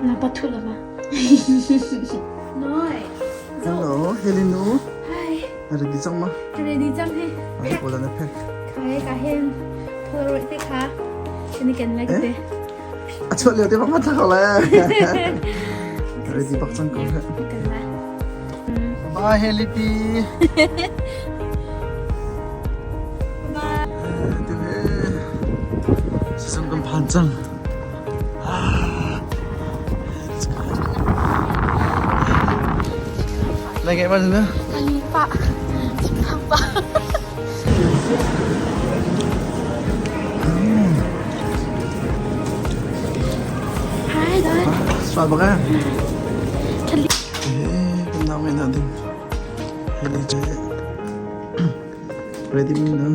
Na pathu la ma. Noi. Hello, Helinu. Hi. Na ready cang ma? Ka ready cang he. Ai bola na pack. Khai ka hen Polaroid te kha. Kan ken lai te. A chuah lio te bang ma thak le. Ready bak cang ko he. Kan la. Bye Heli pi. Bye. Tu he. Sisung kan phan cang. Lai ngai man na? Ani pa. Pa. Hi, Dad. Swa baka. Eh, kan nau ngai na ding. Heli che. Ready mi na?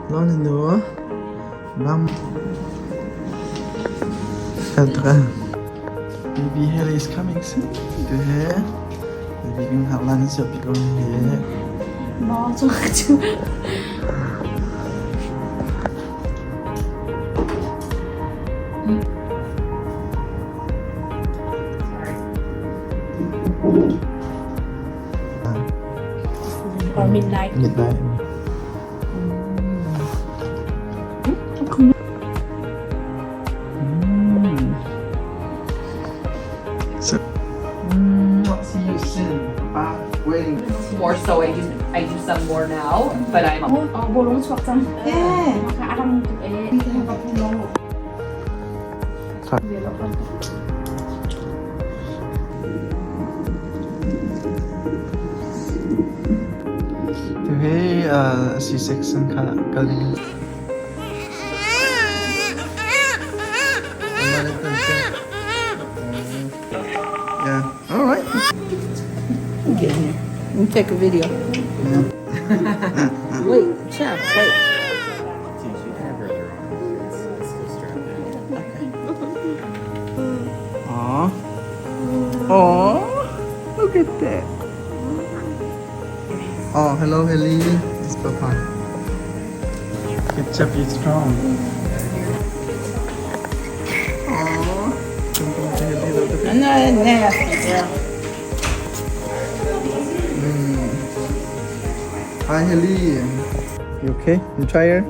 Lo ni no. Bam. Baby Haley is coming soon. Tu he. Baby kan hak lan siap pi ko he. Mo chu chu. Or midnight. Midnight. So, see you soon. Bye. Waiting. More so, I do some more now, but I'm Oh, bolong chuak cang. Eh. Maka arang tu eh. Tu he C-section kha kal ding. Yeah. All right. Get here. You take a video. Yeah. Wait, child, wait. She can have her other arm. It's still strapped in. Aw. Aw. Look at that. Oh, hello, Haley. It's Papa. Good job, you strong. Aw. No, nasty, girl. Hi, Haley. You okay? You tired?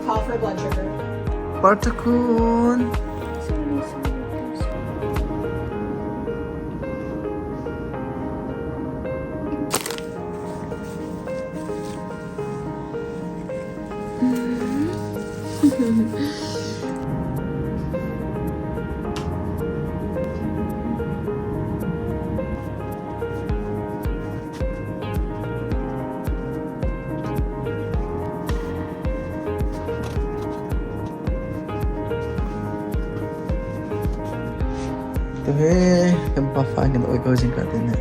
Call for blood sugar. Partakun. Tu he kan pa fa kan oi ko jing ka tin ne.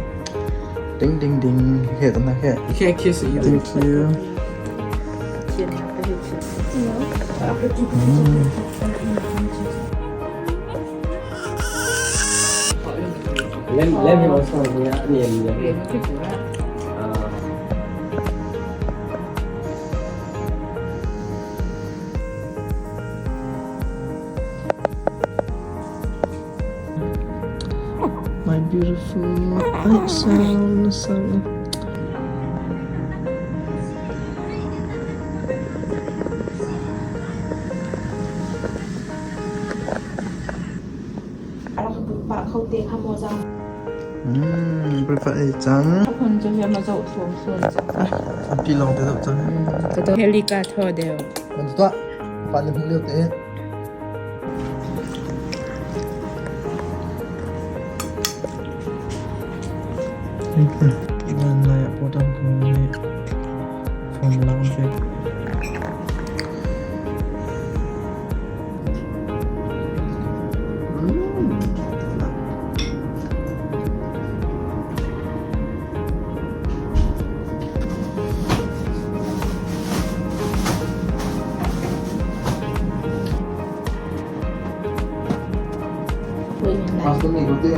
Ding ding ding. He tan he. You can't kiss it either. Thank you. Let me also 念念。 My beautiful night sound sound. Prefer ei cang. Phun cu hi ma zoh thuam suan cang. Pi lawng te zoh cang. Helika tho deu. Kan tuah. Pa le hmu lio te. Nan lai ah pawtam ko nih form lang pek. Pasta mi ko te.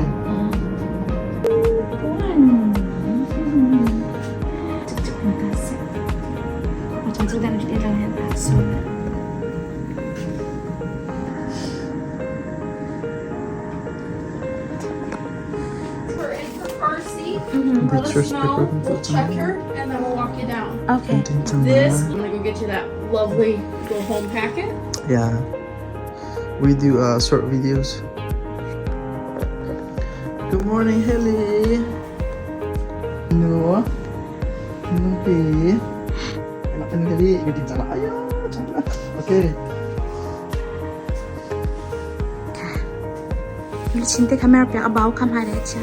Her in her car seat. The Let us church know. paper. We'll check her and then we'll walk you down. Okay. This, I'm gonna go get you that lovely go home packet. Yeah. We do short videos. Good morning, Haley. No. Numpi. Enak kan Haley? Ikutin cara. Ayo, cara. Okay. Luchin te camera piak abau kam hai le cha.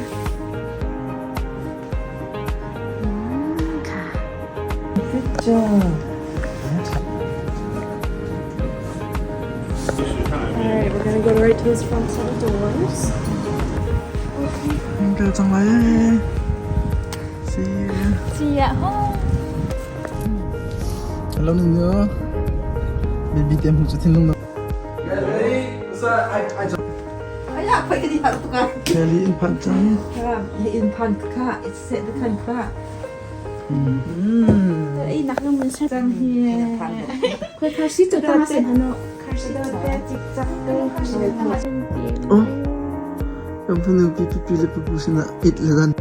Kha. Good job. All right, we're gonna go right to this front set of doors. Thank you, Zhang See you. See you at home. Hello, Nino. Baby, tem hu chu thin lung. Ay, pwede di hatu ka. Kelly in phan chang. Ka, in pan ka, it's set the kan ka. Ai nak nung mun sa Sang here. Khoi car seat to ta sen hano. Car seat to. Oh. Yang panu pi pi pi le pu pu sina it le dan.